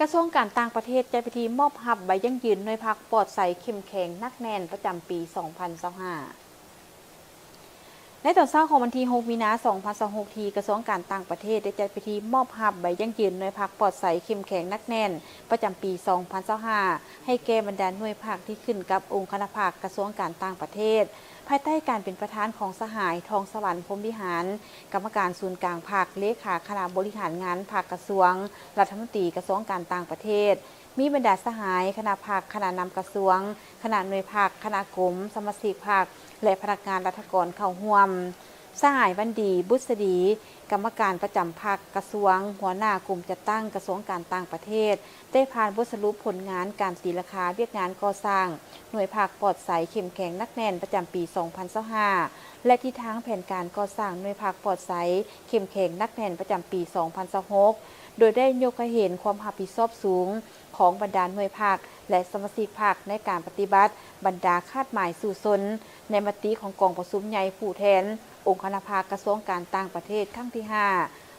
ກະຊວງການຕ່າງປະເທດ ຈັດພິທີມອບຮັບໃບຢັ້ງຢືນໜ່ວຍພັກປອດໃສ ເຂັ້ມແຂງ ໜັກແໜ້ນ ປະຈຳປີ ສອງພັນຊາວຫ້າ. ໃນຕອນເຊົ້າຂອງວັນທີ ຫົກ ມີນາ ສອງພັນຊາວຫົກ ທີ່ກະຊວງການຕ່າງປະເທດ ໄດ້ຈັດພິທີມອບຮັບໃບຢັ້ງຢືນໜ່ວຍພັກປອດໃສ ເຂັ້ມແຂງ ໜັກແໜ້ນ ປະຈຳປີ ສອງພັນຊາວຫ້າ ໃຫ້ແກ່ບັນດາໜ່ວຍພັກທີ່ຂຶ້ນກັບອົງຄະນະພັກກະຊວງການຕ່າງປະເທດ ພາຍໃຕ້ການເປັນປະທານຂອງສະຫາຍ ທອງສະຫວັນ ພົມວິຫານ ກຳມະການສູນກາງພັກ, ເລຂາຄະນະບໍລິຫານງານພັກກະຊວງ, ລັດຖະມົນຕີກະຊວງການຕ່າງປະເທດ, ມີບັນດາສະຫາຍຄະນະພັກ, ຄະນະນຳກະຊວງ, ຄະນະໜ່ວຍພັກ, ຄະນະກົມ, ສະມາຊິກພັກ ແລະ ພະນັກງານລັດຖະກອນເຂົ້າຮ່ວມ. ສະຫາຍ ວັນດີ ບຸດສະດີ ກຳມະການປະຈຳພັກກະຊວງ, ຫົວໜ້າກົມຈັດຕັ້ງກະຊວງການຕ່າງປະເທດ ໄດ້ຜ່ານບົດສະຫຼຸບຜົນງານການຕີລາຄາວຽກງານກໍ່ສ້າງໜ່ວຍພັກປອດໃສ ເຂັ້ມແຂງ ໜັກແໜ້ນ ປະຈຳປີ ສອງພັນຊາວຫ້າ ແລະ ທິດທາງແຜນການກໍ່ສ້າງໜ່ວຍພັກປອດໃສ ເຂັ້ມແຂງ ໜັກແໜ້ນ ປະຈຳປີ ສອງພັນຊາວຫົກ ໂດຍໄດ້ຍົກໃຫ້ເຫັນຄວາມຮັບຜິດຊອບສູງຂອງບັນດາໜ່ວຍພັກ ແລະ ສະມາຊິກພັກ ໃນການປະຕິບັດບັນດາຄາດໝາຍສູ້ຊົນ ໃນມະຕິຂອງກອງປະຊຸມໃຫຍ່ຜູ້ແທນອົງຄະນະພັກກະຊວງການຕ່າງປະເທດຄັ້ງທີຫ້າ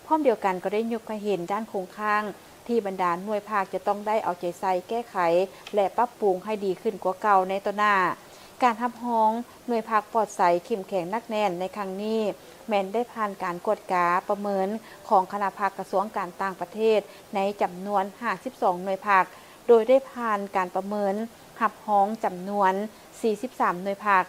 ພ້ອມດຽວກັນກໍໄດ້ຍົກໃຫ້ເຫັນດ້ານຄົງຄ້າງ ທີ່ບັນດາໜ່ວຍພັກຈະຕ້ອງໄດ້ເອົາໃຈໃສ່ແກ້ໄຂ ແລະ ປັບປຸງໃຫ້ດີຂຶ້ນກວ່າເກົ່າໃນຕໍ່ໜ້າ. ການຮັບຮອງໜ່ວຍພັກປອດໃສ ເຂັ້ມແຂງ ໜັກແໜ້ນ ໃນຄັ້ງນີ້ ແມ່ນໄດ້ຜ່ານການກວດກາປະເມີນຂອງຄະນະພັກກະຊວງການຕ່າງປະເທດ ໃນຈຳນວນ ຫ້າສິບສອງ ໜ່ວຍພັກ ໂດຍໄດ້ຜ່ານການປະເມີນຮັບຮອງຈຳນວນ ສີ່ສິບສາມ ໜ່ວຍພັກ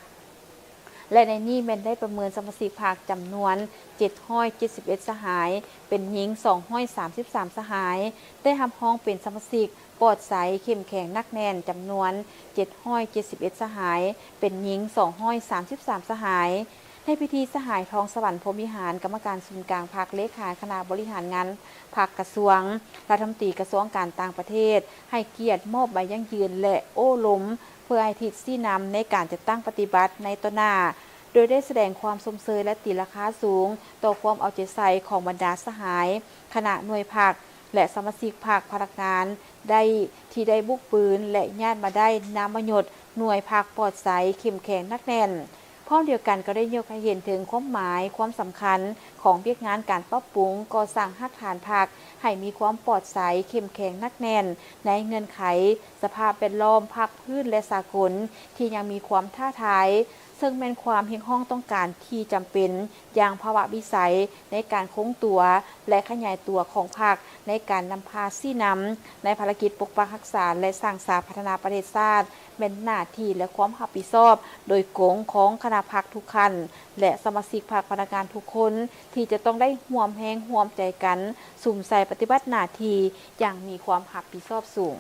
ແລະ ໃນນີ້ແມ່ນໄດ້ປະເມີນສະມາຊິກພັກຈຳນວນ ເຈັດຮ້ອຍເຈັດສິບເອັດ ສະຫາຍ, ເປັນຍິງ ສອງຮ້ອຍສາມສິບສາມ ສະຫາຍ, ໄດ້ຮັບຮອງເປັນສະມາຊິກປອດໃສ ເຂັ້ມແຂງ ໜັກແໜ້ນ ຈຳນວນ ເຈັດຮ້ອຍເຈັດສິບເອັດ ສະຫາຍ, ເປັນຍິງ ສອງຮ້ອຍສາມສິບສາມ ສະຫາຍ. ໃນພິທີ ສະຫາຍ ທອງສະຫວັນ ພົມວິຫານ ກຳມະການສູນກາງພັກ, ເລຂາຄະນະບໍລິຫານງານພັກກະຊວງ, ລັດຖະມົນຕີກະຊວງການຕ່າງປະເທດ ໃຫ້ກຽດມອບໃບຢັ້ງຢືນ ແລະ ໂອ້ລົມ ເພື່ອໃຫ້ທິດຊີ້ນຳໃນການຈັດຕັ້ງປະຕິບັດໃນຕໍ່ໜ້າ, ໂດຍໄດ້ສະແດງຄວາມຊົມເຊີຍ ແລະ ຕີລາຄາສູງຕໍ່ຄວາມເອົາໃຈໃສ່ຂອງບັນດາສະຫາຍຄະນະໜ່ວຍພັກ ແລະ ສະມາຊິກພັກ, ພະນັກງານໄດ້ ທີ່ໄດ້ບຸກບືນ ແລະ ຍາດມາໄດ້ນາມມະຍົດໜ່ວຍພັກປອດໃສ ເຂັ້ມແຂງ ໜັກແໜ້ນ. ພ້ອມດຽວກັນກໍໄດ້ຍົກໃຫ້ເຫັນເຖິງຄວາມໝາຍ, ຄວາມສຳຄັນຂອງວຽກງານການປັບປຸງກໍ່ສ້າງຮາກຖານພັກໃຫ້ມີຄວາມປອດໃສ, ເຂັ້ມແຂງ ໜັກແໜ້ນ ໃນເງື່ອນໄຂສະພາບແວດລ້ອມພາກພື້ນ ແລະ ສາກົນ ທີ່ຍັງມີຄວາມທ້າທາຍ, ເຊິ່ງແມ່ນຄວາມຮຽກຮ້ອງຕ້ອງການທີ່ຈຳເປັນຢ່າງພາວະວິໄສໃນການຄົງຕົວ ແລະ ຂະຫຍາຍຕົວຂອງພັກ ໃນການນຳພາຊີ້ນຳໃນພາລະກິດປົກປັກຮັກສາ ແລະ ສ້າງສາພັດທະນາປະເທດຊາດ ແມ່ນໜ້າທີ່ ແລະ ຄວາມຮັບຜິດຊອບໂດຍກົງຂອງຄະນະພັກທຸກຂັ້ນ ແລະ ສະມາຊິກພັກພະນັກງານທຸກຄົນ ທີ່ຈະຕ້ອງໄດ້ຮ່ວມແຮງຮ່ວມໃຈກັນ ສຸມໃສ່ປະຕິບັດໜ້າທີ່ຢ່າງມີຄວາມຮັບຜິດຊອບສູງ.